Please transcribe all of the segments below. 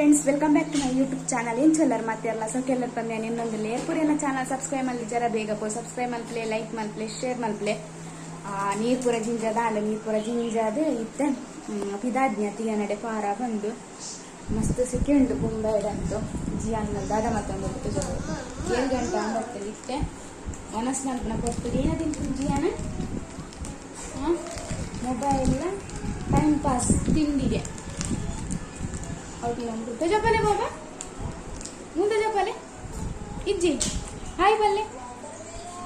Friends, welcome back to my YouTube channel. ಎಂಚೊಲ್ಲರ್ ಮಾತೆರ್ಲ? ಸೌಖ್ಯಲ್ಲರ್ ಪಂದೆ ನಿನ್ನೊಂದು ಲೇಪುರೇನ. Channel subscribe ಮಲ್ತಿ ಜರ ಬೇಗ ಪೋ ಸಬ್ಸ್ಕ್ರೈಬ್ ಮಲ್ಪಲೆ, ಲೈಕ್ ಮಲ್ಪಲೆ, ಶೇರ್ ಮಲ್ಪಲೆ. ನೀರ್ ಪೂರ ಜಿಂಜದ ಅಂಡ, ನೀರ್ ಪೂರ ಜಿಂಜಾದ ಇತ್ತೆ ಪಿದಾಡ್ನಿ ಅತಿಗೆ ನಡೆ ಪಾರ ಬಂದು. ಮಸ್ತ್ ಸೆಕೆ ಉಂಡು ಮುಂಬೈಡಂತು. ಜಿಯಾನ್ ದಾದ ಮತ್ತೊಂದು 7 ಗಂಟೆ ಅಂಬರ್ತದೆ. ಇತ್ತೆ ಒನಸ್ ಮಲ್ಪುನ ಪೊರ್ತುಡು ಏನ ತಿನ್ಪುನ ಜಿಯಾನ? ಮೊಬೈಲ್ ಟೈಮ್ ಪಾಸ್ ತಿಂಡಿಗೆ ಹೌದು. ಜಪಾಲೆ ಬಾಬಾ, ಮುಂದೆ ಜಪಾಲೆ ಇಜ್ಜಿ. ಹಾಯ್ ಬಲ್ಲೆ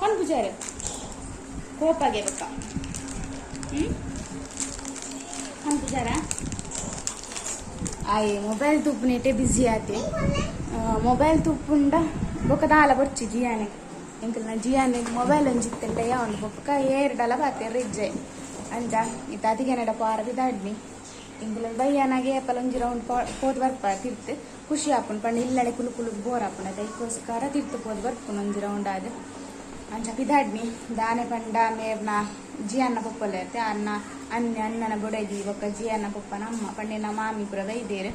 ಪನ್ ಪೂಜಾರೆ ಕೋಪಾಗೆ ಬಕ್ಕ. ಪನ್ ಪೂಜಾರ ಆಯ್ ಮೊಬೈಲ್ ತೂಪುನೇಟೆ ಬ್ಯುಸಿ ಆತೆ. ಮೊಬೈಲ್ ತೂಪುಂಡ ಬೊಕ್ಕ ದಾಲ ಬೊರ್ಚಿ ಜಿಯಾನೆ. ಎಂಕಲ್ನ ಜಿಯಾನೆ ಮೊಬೈಲ್ ಒಂಜಿ ಇತ್ತೆಂಡ ಯಾವನು ಬೊಕ್ಕ ಏರ್ಡಲ ಬಾತೆರ್ ಇಜ್ಜೆ. ಅಂಚ ಇತ್ತ ಅತಿಗೆ ನಡ ಪಾರ ಬಿದಾಡ್ನಿ. ಎಂಕುಲು ಬಯ್ಯನಾಗೆ ಏಪಲ ಒಂಜಿ ರೌಂಡ್ ಪೋದು ಬರ್ಪ, ತಿರ್ತು ಖುಷಿ ಆಪುಂಡು. ಪಂಡ ಇಲ್ಲಡೆ ಕುಲು ಕುಲು ಬೋರ್ ಆಪುಂಡು, ಅದಕ್ಕೋಸ್ಕರ ತಿರ್ತು ಪೋದು ಬರ್ಪುನು ಒಂಜಿ ರೌಂಡ್ ಆದ್. ಅಂಚ ಪಿದಾಡ್ನಿ. ದಾನೆ ಪಂಡ ಮೇರ್ನ ಜಿಯನ್ನ ಪೊಪ್ಪಲೆ ಅತ್ತೆ, ಅನ್ನ ಅನ್ನ ಅಣ್ಣನ ಬೊಡದಿ ಬೊಕ್ಕ ಜಿಯನ್ನ ಪೊಪ್ಪನ ಅಮ್ಮ ಪಂಡಿನ ಮಾಮಿ ಪೂರ ಬೈದೇರು.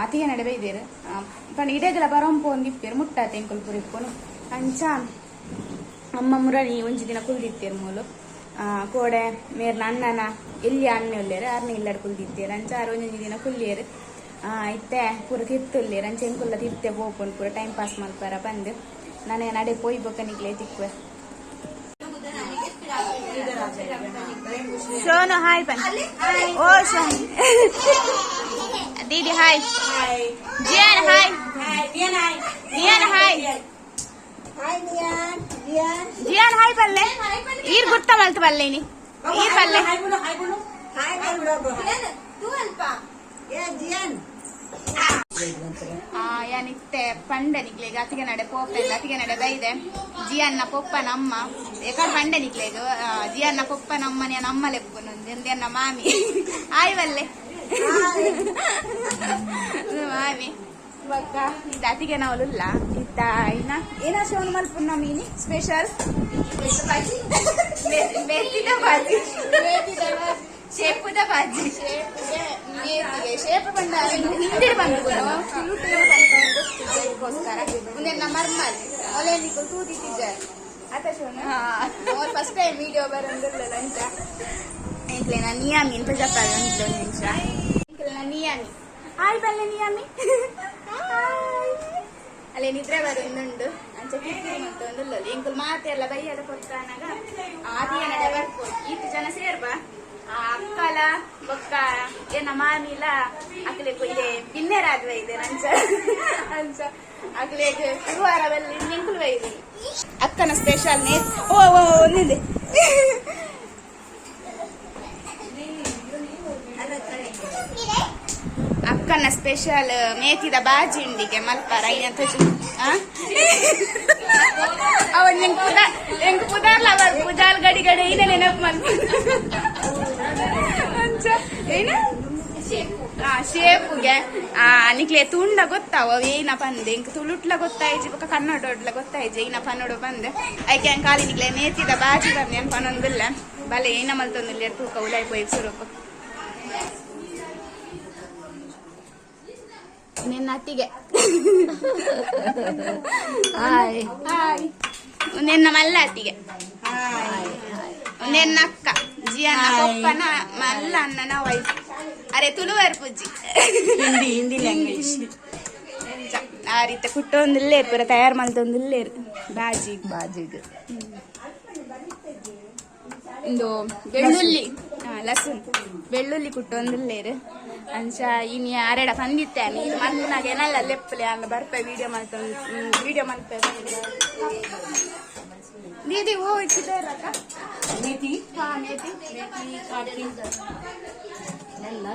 ಅತಿಗೆ ನಡೆ ಬೈದೇರು ಪಂಡ ಇಡೆಗಲ ಬರಂಪು ಒಂದಿಪ್ಪೇರು ಮುಟ್ಟಾತೆ ಎಂಕುಲು ಪೂರ ಇಪ್ಪುನು. ಅಂಚ ಅಮ್ಮ ಮುರಳಿ ಒಂಜಿ ದಿನ ಕುಲ್ದಿತ್ತೇರು ಮೂಲು. ಕೋಡೆ ಮೇರ್ನ ಅಣ್ಣನ ಎಲ್ಲಿ ಅಣ್ಣೆ ಉಲ್ಲೇರು, ಅರ್ನ ಇಲ್ಲಡ್ ಕುಲ್ದಿತ್ತೇರು. ಅಂಚ ಆರು ಒಂಜೊಂಜಿ ದಿನ ಕುಲ್ಲಿಯರು. ಇತ್ತೆ ಪೂರ ತಿರ್ತುಲ್ಲೇರು. ಅಂಚ ಎಂಕುಲ್ಲ ತಿರ್ತೆ ಪೋಪುಂಡು, ಪೂರ ಟೈಮ್ ಪಾಸ್ ಮಲ್ಪರ ಬಂದು. ನಾನೇ ನಡೆ ಪೋಯಿ ಬೊಕ್ಕ ನಿಕ್ಲೆ ತಿಕ್ಕುವೆ. ಶೋನು ಹಾಯ್ ಬನ್. ಓ Shonu didi hi. Jiyan hi. Niyan hi. Jiyan hi ಬಲ್ಲೆ. ಈರ್ ಗುರ್ತ ಮಲ್ತು ಬಲ್ಲೆ ನೀ ಈರ್ ಬಲ್ಲೆ. हाय बोलो, हाय बोलो. हाय बोलो. तू अल्पा. ए जियान. ಯಾನ್ ಇತ್ತೆ ಪಂಡೆ ನಿಕ್ಲೆಗ್ ಅತಿಗೆ ನಡೆ ಪೋಪೆಂದ ಅತಿಗೆ ನಡೆ ಬೈದೆ. ಜಿಯನ್ನ ಪೊಪ್ಪನ ಅಮ್ಮ ಎಕಡ್ ಪಂಡೆ ನಿಕ್ಲೆಗ್. ಜಿಯನ್ನ ಪೊಪ್ಪನ ಅಮ್ಮನ ಅಮ್ಮ ಲೆಪ್ಪುನು ಎಂದೆನ್ನ ಮಾಮಿ. ಆಯ್ ಬಲ್ಲೆ ಮಾಮಿ. ಬೊಕ್ಕ ಇದು ಅತಿಗೆ ನಾವುಲ್ಲ ಇತ್ತ ಇನ್ನ ಏನ ಶೋನ್ ಮಲ್ಪುನ ಮೀನಿ ಸ್ಪೆಷಲ್? ಮೇಥಿದ ಬಾಜಿ, ಶೇಪುದ ಬಾಜಿ. ಶೇಪ್ ಬಂಡ ಹಿಂದಿಡ್ ಬಂದು ಅದಕ್ಕೋಸ್ಕರ ಮುಂದೆ ಮರ್ಮಲ್ ಒಲೆ ನಿಕ್ಕು ತೂದಿತ್ತಿದ್ದಾರೆ ಆತ ಶೋನ. ಫಸ್ಟ್ ಟೈಮ್ ವಿಡಿಯೋ ಬರೋದಿಲ್ಲ. ಅಂಚ ಎಂಕ್ಲೆನ ನಿಯಾಮಿ ಅಂತ ಜಪ್ಪಾಗ ಒಂದು ನಿಮಿಷ. ಎಂಕ್ಲೆನ ನಿಯಾಮಿ ಹಾಯ್ ಬಲ್ಲೆ. ನಿಯಾಮಿ ಹಾಯ್. ಅಲ್ಲೇ ನಿದ್ರೆ ಬರೋದುಂಡು. ಅಂಚ ಕಿರಿಕಿರಿ ಮತ್ತು ಒಂದುಲ್ಲ. ಎಂಕುಲು ಮಾತೆಲ್ಲ ಬೈಯದ ಕೊಡ್ತಾನಾಗ ಆದಿಯ ನಡೆ ಬರ್ಬೋದು. ಈತ ಜನ ಸೇರ್ಬ ಆ ಅಕ್ಕಲ ಬೊಕ್ಕ ಏನ ಮಾಮಿಲ ಅಕ್ಲೆ ಇದೆ ಬಿನ್ನೆರಾದ್ವ ಇದೆ ನಂಚ. ಅಂಚ ಅಕ್ಲೆಗ್ ಗುರುವಾರ ಬಲ್ಲಿ ಎಂಕುಲು ಬೈದೆ. ಅಕ್ಕನ ಸ್ಪೆಷಲ್ ನೇ ಓ ಓ ಒಂದಿಂದೆ. ಅಕ್ಕನ ಸ್ಪೆಷಲ್ ಮೇಥಿದ ಬಾಜಿ ಉಂಡಿಗೆ ಮಲ್ಪಾರ ಐನಂತ. ಅವನ್ ಎಂಕ್ ಪುದ ಎಂಕ್ ಪುದಾರ್ಲ ಬರ್ ಪುಜಾಲ್ ಗಡಿ ಗಡಿ ಐನ ನೆನಪು ಮಲ್ಪ. ಅಂಚ ಏನ ಶೇಪುಗೆ ನಿಕ್ಲೆ ತುಂಡ ಗೊತ್ತಾವ ಏನ ಪಂದೆ. ಎಂಕ್ ತುಳುಟ್ಲ ಗೊತ್ತಾಯ್ಜಿ, ಬೊಕ್ಕ ಕನ್ನಡೊಡ್ಲ ಗೊತ್ತಾಯ್ಜಿ ಏನ ಪನ್ನೊಡು ಬಂದೆ. ಐಕೆ ಅಂಕ ಖಾಲಿ ನಿಕ್ಲೆ ಮೇಥಿದ ಬಾಜಿ ಬಂದೆ ಅನ್ ಪನೊಂದಿಲ್ಲ. ಬಲೆ ಏನ ಮಲ್ತೊಂದಿಲ್ಲ ತೂಕ ಉಲಾಯ್ ಪೋಯಿ ಸುರುಕು. ನಿನ್ನ ಅತ್ತಿಗೆ. ಹಾಯ್. ಹಾಯ್. ನಿನ್ನ ಮಲ್ಲ ಅತ್ತಿಗೆ. ನಿನ್ನ ಅಕ್ಕ, ಜಿಯನ್ನ ಪೊಪ್ಪನ ಮಲ್ಲ ಅಣ್ಣನ ವೈಫ್. ಅರೆ ತುಳುವರ್ ಪೂಜಿ. हिंदी, हिंदी लैंग्वेज. ಆ ರೀತಿ ಕುಟ್ಟೊಂದಿಲ್ಲೇರು, ಪೂರ ತಯಾರು ಮಲ್ತೊಂದಿಲ್ಲೇರು ಬಾಜಿ. ಬಾಜಿಗೆ. ಇಂದು ಬೆಳ್ಳುಳ್ಳಿ, ಲಸುನ್ ಬೆಳ್ಳುಳ್ಳಿ ಕುಟ್ಟೊಂದಿಲ್ಲೇರು. ಅಂಚ ಇನಿ ಅರೆಡ ಪಂದಿತ್ತೆ ನೀರು ಮಲ್ಪುನಾಗ ಏನಲ್ಲ ಲೆಪ್ಪಲೆ ಅಲ್ಲ ಬರ್ಪೆ ವಿಡಿಯೋ ಮಲ್ತೊಂದು ವಿಡಿಯೋ ಮಲ್ಪೆ. ದೀದಿ ಓ ಇಕ್ಕಿದಾರಕ್ಕ. मेथी. ಹಾ, ಮೇಥಿ. मेथी काटी. ಎಲ್ಲ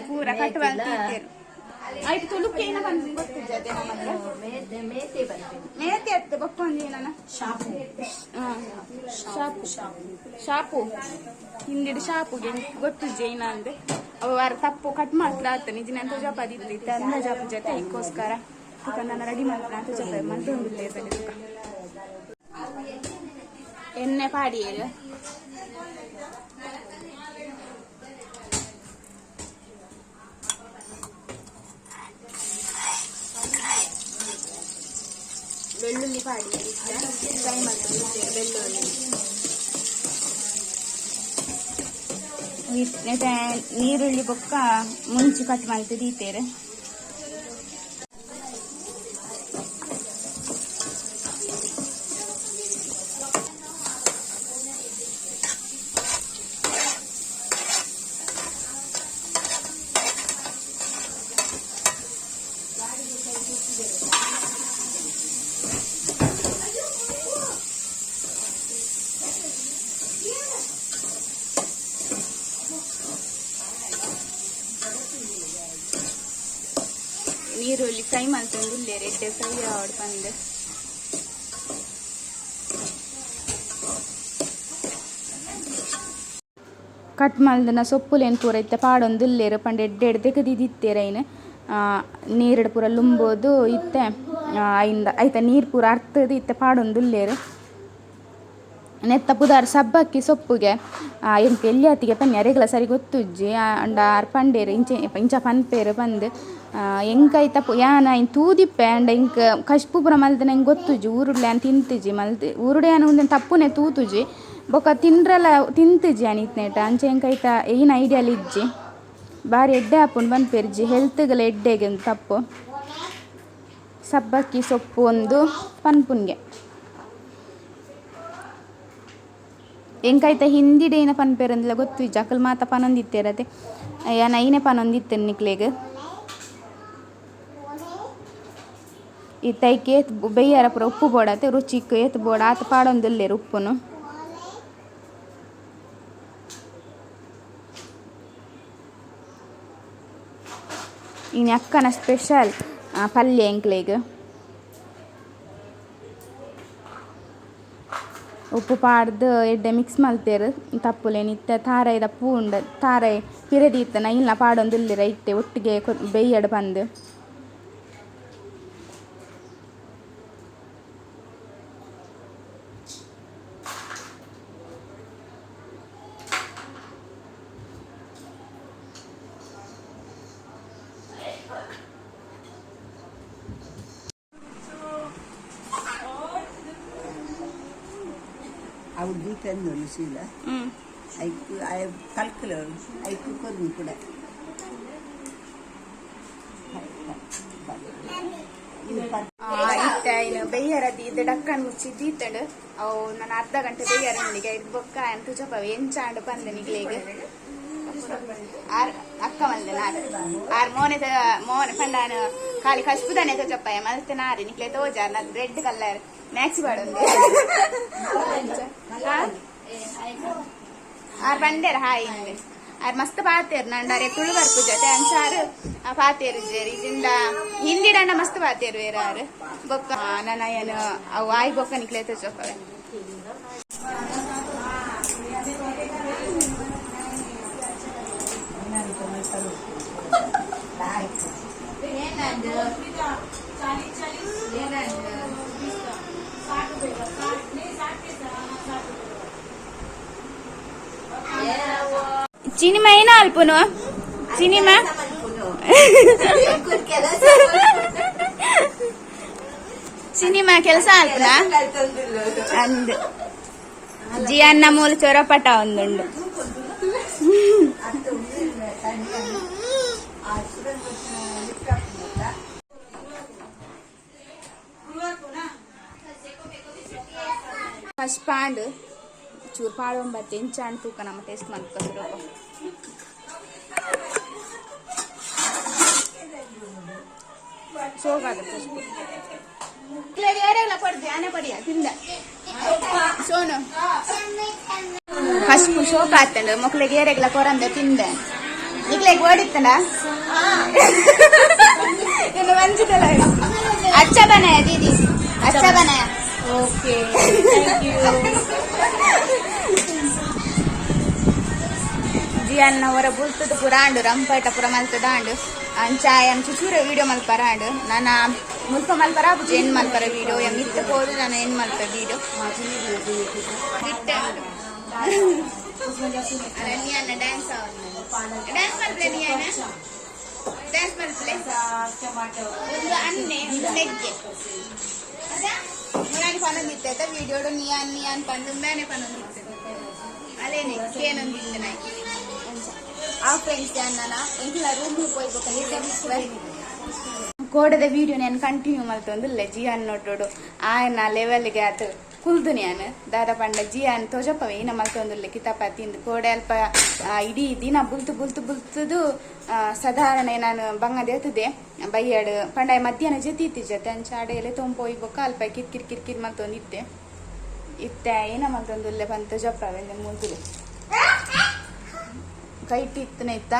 ಪೂರ ಕಟ್ಟುವ ಆಯ್ತು. ತುಳುಕ್ಕೆ ಏನ ಬಂದು ಗೊತ್ತಿದ್ದೆ ಅದೇ ನಮ್ಮತ್ರ. ಮೇಥಿ ಬರ್ತೀನಿ. ಮೇಥಿ ಅತ್ತೆ ಬೊಕ್ಕ ಒಂದು ಏನನ ಶಾಪು. ಶಾಪು, ಶಾಪು ಹಿಂದಿಡು. ಶಾಪುಗೆ ಗೊತ್ತಿಜ್ಜೆ ಏನ ಅಂದೆ. ಅವ ವಾರ ತಪ್ಪು ಕಟ್ ಮಾಡ್ತಾ ಆತ ನಿಜ ಅಂತ ಜಪ ಇತ್ತು ಅನ್ನ ಜಪ ಜೊತೆ ಇಕ್ಕೋಸ್ಕರ ತುಕ ನಾನು ರೆಡಿ ಮಾಡ್ತಾ ಅಂತ ಜಪ ಮಲ್ತೊಂದಿಲ್ಲ ಇರಲಿ. ತುಕ ಎಣ್ಣೆ ಪಾಡಿಯರು. ಬೆಳ್ಳುಳ್ಳಿ ಪಾಡಿ ಫ್ರೈ ಮಲ್ತೊಂದು ಬೆಳ್ಳುಳ್ಳಿ ನೆಟೆ ನೀರುಳ್ಳಿ ಬೊಕ್ಕ ಮುಂಚಿ ಕಟ್ ಮಲ್ತ್ ದೀತೆರ್. ನೀರುಳ್ಳಿ ಫ್ರೈ ಮಲ್ತೊಂದು ಎಡ್ಡೆ ಫ್ರೈ ಆವಡ್ ಪಂದ್. ಕಟ್ ಮಲ್ದನ ಸೊಪ್ಪುಲೇನ್ ಪೂರ ಇತ್ತೆ ಪಾಡೊಂದುಲ್ಲೆರ್ ಪಂಡ ಎಡ್ಡೆ ಎಡ್ದೆ ಕದಿದಿತ್ತೆರ್ ಐನ್ ನೀರ್ಡ್ ಪೂರ ಲುಂಬೋದು ಇತ್ತೆ ಐಂದ ಐತ ನೀರು ಪೂರ ಅರ್ತದ್ ಇತ್ತೆ ಪಾಡೊಂದುಲ್ಲೆರ್. ನೆತ್ತ ಪುದಾರ್ ಸಬ್ಬಕ್ಕಿ ಸೊಪ್ಪುಗೆ ಎಂಕ್ ಎಲ್ಯತಿಗೆ ಪನ್ನಿ ಅರೆಗ್ಲ ಸರಿ ಗೊತ್ತುಜ್ಜಿ ಅಂಡ ಆರ್ ಪಂಡೇರು ಇಂಚ ಇಂಚ ಪನ್ಪೇರು ಪಂದ್. ಎಂಕ್ ಐತ ಯಾನ್ ಐನ್ ತೂದಿಪ್ಪೆ ಅಂಡ ಎಂಕ್ ಕಶ್ಪು ಪೂರ ಮಲ್ದನ ಎಂಕ್ ಗೊತ್ತುಜ್ಜಿ ಊರುಡ್ಲ ಯಾನ್ ತಿಂತಿಜಿ ಮಲ್ತ್ ಊರುಡು ಯಾನ್ ಉಂದೆನ್ ತಪ್ಪುನೆ ತೂತುಜಿ ಬೊಕ ತಿಂಡ್ರಲ ತಿಂತಿಜಿ ಯಾನ್ ಇತ್ನೆಟ ಅಂಚ ಎಂಕ್ ಐತ ಏನ್ ಐಡಿಯಾಲ ಇಜ್ಜಿ. ಬಾರಿ ಎಡ್ಡೆ ಆಪುಂಡು ಪನ್ಪೆರ್ಜಿ ಹೆಲ್ತ್ಗೆಲ ಎಡ್ಡೆಗೆ ಉಂದು ತಪ್ಪು. ಸಬ್ಬಕ್ಕಿ ಸೊಪ್ಪು ಒಂದು ಪನ್ಪುನ್ಗೆ. ಎಂಕ್ ಐತ ಹಿಂದಿಡ್ ಏನ ಪನ್ಪೆರಂದ್ಲ ಗೊತ್ತುಜ್ಜಿ ಅಕುಲು ಮಾತ ಪನೊಂದಿತ್ತೆರ್ ಅತೆ ಯಾನ್ ಐನೆ ಪನೊಂದಿತ್ತೆರ್ ನಿಕ್ಲೆಗ್. ಇತ್ತೆ ಐಕ್ ಏತ್ ಬೆಯ್ಯರ ಪೂರ ಉಪ್ಪು ಬೋಡಾತೆ ರುಚಿಕ್ ಏತ್ ಬೋಡ ಆತ್ ಪಾಡೊಂದುಲ್ಲೆರ್ ಉಪ್ಪುನು. ಇನಿ ಅಕ್ಕನ ಸ್ಪೆಷಲ್ ಪಲ್ಯ ಎಂಕ್ಲೆಗ್. ಉಪ್ಪು ಪಾಡ್ದ್ ಎಡ್ಡೆ ಮಿಕ್ಸ್ ಮಲ್ತೆರ್ ತಪ್ಪುಲೆನ್ ಇತ್ತೆ ತಾರಾಯಿದ ಪೂ ಉಂಡು ತಾರಾಯಿ ಪಿರ ದೀತನ ಐನ್ಲ ಪಾಡೊಂದುಲ್ಲೆರ್ ಐತೆ ಒಟ್ಟಿಗೆ ಬೆಯ್ಯಡ್ ಪಂದ್. ಅವು ದೀಪೆಂದು ಶೀಲ ಐಕ್ ಕಲ್ಕಲ ಐಕ್ ಕೊರ್ನು ಕೂಡ. ಇತ್ತೆ ಐನ್ ಬೆಯ್ಯರ ದೀದ್ ಡಕ್ಕನ್ ಮುಚ್ಚಿ ದೀತಂಡ್ ಅವು ನನ್ನ ಅರ್ಧ ಗಂಟೆ ಬೆಯ್ಯರ ಉಂಡಿಗೆ ಐದ್ ಬೊಕ್ಕ ಆಯನ್ ತುಜಪವೆ ಎಂಚಾಂಡ್ ಪಂದ್ ನಿಕ್ಲೆಗ್. ಆರ್ ಅಕ್ಕ ಮಲ್ದೆ ನಾರ್ ಆರ್ ಮೋನೆ ಮೋನೆ ಪಂಡಾನ ಖಾಲಿ ಕಶ್ಪುದಾನೆ ತೋಜಪ್ಪಾಯ ಮಲ್ತೆ ನಾರಿ ನಿಕ್ಲೆ ತೋಜಾರ್ ನಾ ರೆಡ್ ಕಲರ್ ಮ್ಯಾಕ್ಸಿ ಪಾಡೊಂದು ಆರ್ ಬಂದೇರ್ ಹಾಯ್ ಇಂದ್ ಆರ್ ಮಸ್ತ್ ಪಾತೆರ್ ನಂಡಾರೆ ತುಳು ಬರ್ಪು ಜೊತೆ ಅಂಚಾರ್ ಪಾತೆರ್ ಜೇರ್ ಇದಿಂದ ಹಿಂದಿಡಂಡ ಮಸ್ತ್ ಪಾತೆರ್ ಬೇರೆ ಆರ್ ಬೊಕ್ಕ ನನ್ನ ಏನು ಅವು ಆಯ್ ಬೊಕ್ಕ ನಿಕ್ಲೆ ತೋಜಪ್ಪವೆ. ಚಿನಿಮಾ ಏನ ಅಲ್ಪುನು ಚಿನಿಮಾ ಸಿನಿಮಾ ಕೆಲಸ ಅಲ್ಪುನ ಅಂದ್ ಜಿಯನ್ನ ಮೂಲ ಚೊರಪಟ ಒಂದುಂಡು. ಫಸ್ಟ್ ಪಾಂಡ್ ಚೂರು ಪಾಡೊಂಬತ್ತೆ ಎಂಚಾಂಡ್ ತೂಕ ನಮ್ಮ ಟೇಸ್ಟ್ ಮಲ್ಪ ಸುರೂಪ. ಸೋಗಾದ ಫಸ್ಟ್ ಕೊಡ್ದೆ ಆನೆ ಕೊಡಿಯ ತಿಂದ ಸೋನು ಫಸ್ಟ್ ಶೋಕ ಆತಂಡು ಮಕ್ಳಿಗೆ ಏರೆಗ್ಲ ಕೊರಂದೆ ತಿಂದೆ ನಿಕ್ಲೆಗ್ ಓಡಿತ್ತನ ಇನ್ನು ಮಂಜಿದಲ್ಲ. ಅಚ್ಚ ಬನಾಯ ದೀದಿ, ಅಚ್ಚ ಬನಾಯ. Okay, thank you. ಜಿಯನ್ನ ಹೊರ ಬುಲ್ತದ ಪೂರ ಆಂಡು ರಂಪೇಟ ಪೂರ ಮಲ್ತದ ಆಂಡು ಅಂಚ ಎಂ ಚುಚೂರ ವಿಡಿಯೋ ಮಲ್ಪರ ಆಂಡು ನಾನ ಮುಲ್ಪ ಮಲ್ಪರ ಆಪುಜಿ ಎನ್ ಮಲ್ಪರ ವಿಡಿಯೋ ಎಂ ಇತ್ತ ಪೋದು ನಾನು ಎನ್ ಮಲ್ಪ ವಿಡಿಯೋ. ನಿಯಾನ ಡ್ಯಾನ್ಸ್ ಡ್ಯಾನ್ಸ್ ಮಲ್ಪಲೆ, ನಿಯಾನ ಡ್ಯಾನ್ಸ್ ಮಲ್ಪಲೆ. ಒಂದು ಅನ್ನೆ, ಒಂದು ಮೆಗ್ಗೆ. ಮುನಾನಿ ಪನೊಂದಿತ್ತೆ ವಿಡಿಯೋಡು. Neon neon ಪಂದು ಮೇನೆ ಪನೊಂದಿತ್ತು. ಅಲೇನೆ ಕೇನೊಂದಿತ್ತು ನಾಯಿ. ಆ ಫ್ರೆಂಡ್ಸ್, ಅಣ್ಣನ ಎಂಕ್ಲ ರೂಮ್ ಪೋಯ್ಬೇಕು. ಕೋಡದ ವಿಡಿಯೋ ನಾನು ಕಂಟಿನ್ಯೂ ಮಲ್ತೊಂದುಲ್ಲೆ. ಜಿಯಾನ್ ನೋಟೋಡು ಆಯನ ಲೆವೆಲ್ಗೆ ಅದು ಕುಲ್ದು ನಾನು ದಾದ ಪಂಡ ಜಿಯಾನ್ ತೋಜಪ್ಪವೆ ಏನ ಮಲ್ತೊಂದುಲ್ಲೆ ಕಿತಾಪ ತಿಂದು. ಕೋಡೆ ಅಲ್ಪ ಇಡೀ ದಿನ ಬುಲ್ತು ಬುಲ್ತು ಬುಲ್ತುದು ಸಾಧಾರಣ ನಾನು ಬಂಗ ದೇತದೆ ಬೈಯಾಡು ಪಂಡ ಮಧ್ಯಾಹ್ನ ಜೊತೆ ಇತ್ತಿ ಜೊತೆ ಅಂಚ ಅಡೆಯಲ್ಲೇ ತೊಂಪೋಯಿ ಬೊಕ್ಕ ಅಲ್ಪ ಕಿರ್ ಕಿರ್ ಕಿರ್ ಕಿರ್ ಮಲ್ತೊಂದಿತ್ತೆ. ಇತ್ತೆ ಏನ ಮಲ್ತೊಂದುಲ್ಲೆ ಪಂತ ಜಪ್ಪವೆ. ಮುಲ್ತುಲೆ ಕೈಟ್ ಇತ್ತನ ಇತ್ತ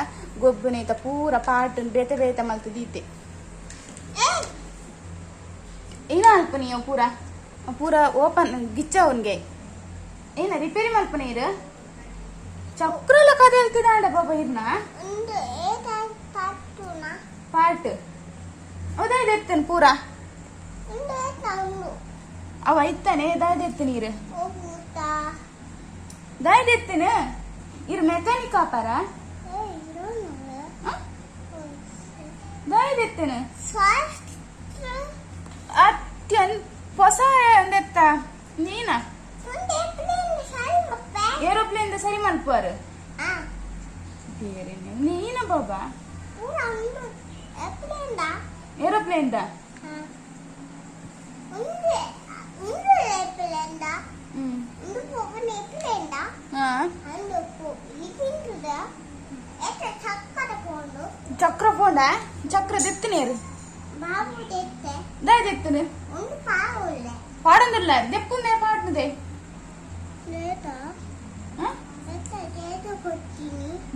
ಗೊಬ್ಬುನ ಇತ್ತ ಪೂರ ಪಾಟ್ ಬೇತೆ ಬೇತೆ ಮಲ್ತದೀತೆ. ಏನ ಅಲ್ಪ ನೀವು ಪೂರ ಪೂರ ಓಪನ್ ಗಿಚ್ಚ ಅವನ್ಗೆ ಏನ ರಿಪೇರಿ ಮಲ್ಪನ ಇರು. ಚಕ್ರಲ ಕದೆ ಹೇಳ್ತದಾಂಡ ಬಾಬಾ ಇರ್ನ ಪಾಟ್ ಹೌದಾ? ಎತ್ತನ್ ಪೂರ ಅವ ಇತ್ತಾನೆ. ದಾದ ಎತ್ತನ ಇರು, ದಾದ ಎತ್ತನ ಇರು. ಮೆಕ್ಯಾನಿಕ್ ಆಪಾರ ದಾದ ಎತ್ತನ ಅತ್ಯಂತ ಹೊಸ ಒಂದೆತ್ತ ನೀನ ಏರೋಪ್ಲೇನ್ ಸರಿ ಮಲ್ಪುವಾರು ನೀನ ಬಾಬಾ ಏರೋಪ್ಲೇನ್ the. ಹ್ಮ್ ಹಾ ಚಕ್ರ ಫೋಂಡ ಚಕ್ರ ದೆತ್ತನೇರು ದಾಯ ದೆತ್ತನೆ ಪಾಡೊಂದಿಲ್ಲ ದೆಪ್ಪುಂದೆ ಪಾಡ್ನದೆ.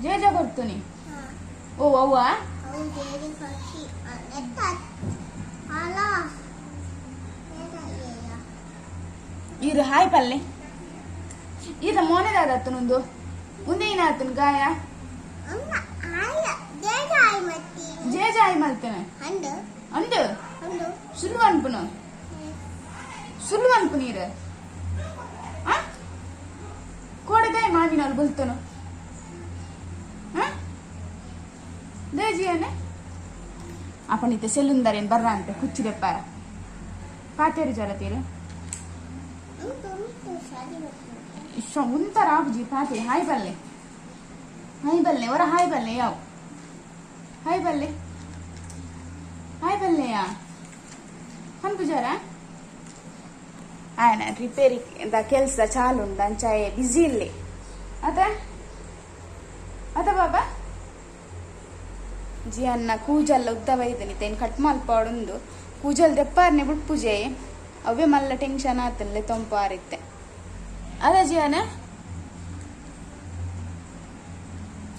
ಜೇಜ ಕೊಡ್ತೀನಿ. ಓ ಅವ್ವ. ಇರು, ಹಾಯ್ ಪಲ್ಲೆ. ಇರ ಮೋನೆದಾದತ್ತನೊಂದು ಉಂದೇನಾತನ ಗಾಯ ಜೇಜಾಯಿ ಮಲ್ತನ ಅಂದು ಸುಳ್ಳು ಅನ್ಪುನು, ಸುಳ್ಳು ಅನ್ಪು ನೀರು ಕೋಡದಾಯ ಮಾವಿನಲ್ಲಿ ಬಲ್ತನು ದೇಜಿಯನೆ ಅಪನಿತೆ ಸೆಲ್ಲುಂದರೇನು ಬರ್ರ ಅಂತೆ ಕುಚ್ಚಿದೆಪ್ಪಾರ ಪಾತೇರು ಜರ ತೀರು ಉಂತರ ಆಪುಜಿ ಪಾತೆ. ಹಾಯ್ ಬಲ್ಲೆ, ಹಾಯ್ ಬಲ್ಲೆ ಹೊರ, ಹಾಯ್ ಬಲ್ಲೆ ಯಾವ, ಹಾಯ್ ಬಲ್ಲೆ, ಹಾಯ್ ಬಲ್ಲೆಯಾ ಪನ್ಪುಜಾರ. ಆಯನ ರಿಪೇರಿ the ಕೆಲಸ ಚಾಲು ಉಂಡು, ಅಂಚ ಬಿಸಿ ಇಲ್ಲಿ ಅತ ಅತ ಬಾಬಾ. ಜಿಯನ್ನ ಕೂಜಲ್ಲ ಉದ್ದ ಬೈದನಿ ತೇನ್ ಕಟ್ ಮಲ್ಪಾಡುಂದು. ಕೂಜಲ್ ದೆಪ್ಪಾರ್ನೆ ಬುಡ್ಪುಜೆ, ಅವೇ ಮಲ್ಲ ಟೆನ್ಷನ್ ಆತನ್ಲೆ ತೊಂಪು ಆರಿತ್ತೆ ಅದ ಜಿಯಾನ.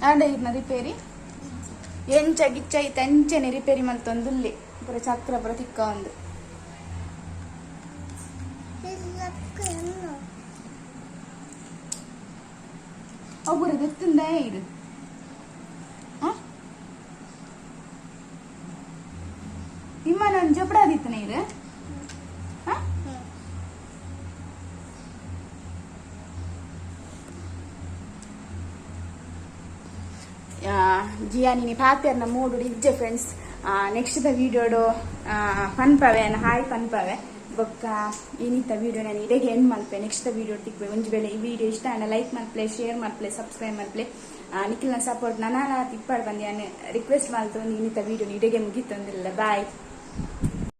ಆಂಡ ಇರ್ನ ರಿಪೇರಿ ಎಂಚ ಗಿಚ್ಚ ಐತೆ ಅಂಚನೆ ರಿಪೇರಿ ಮಲ್ತೊಂದುಲ್ಲಿ. ಪೂರ ಚಕ್ರ ಪೂರ ತಿಕ್ಕ ಒಂದು ಅವು ಪೂರ ದೆತ್ತುಂದ ಇರು. ವಿಮಾನ ಒಂದು ಜೊಪಡಾದಿತ್ತನ ಇರು. ಜಿಯಾನಿನಿ ಪಾತೆರ್ನ ಮೂಡು ಇಜ್ಜೆ ಫ್ರೆಂಡ್ಸ್. ನೆಕ್ಸ್ಟ್ ದ ವಿಡಿಯೋಡು ಪನ್ಪವೆ, ಹಾಯ್ ಪನ್ಪವೆ. ಬೊಕ್ಕ ಏನಿತ್ತ ವಿಡಿಯೋ ನಾನು ಇಡೆಗೆ ಎಂಡ್ ಮಲ್ಪೆ. ನೆಕ್ಸ್ಟ್ the video ತಿಕ್ಬೆ. ಒಂಜಿ ವೇಳೆ ಈ ವಿಡಿಯೋ ಇಷ್ಟ ಆಂಡ ಲೈಕ್ ಮಲ್ಪಲೆ, ಶೇರ್ ಮಲ್ಪಲೆ, ಸಬ್ಸ್ಕ್ರೈಬ್ ಮಲ್ಪಲೆ. ನಿಖಿಲ್ನ ಸಪೋರ್ಟ್ ನನಾಲ ತಿಪ್ಪಾಡ್ ಬಂದಿ ರಿಕ್ವೆಸ್ಟ್ ಮಲ್ತು. ಇನ್ನಿತ ವಿಡಿಯೋ ಇಡೆಗೆ ಮುಗಿತೊಂದಿಲ್ಲ. ಬಾಯ್.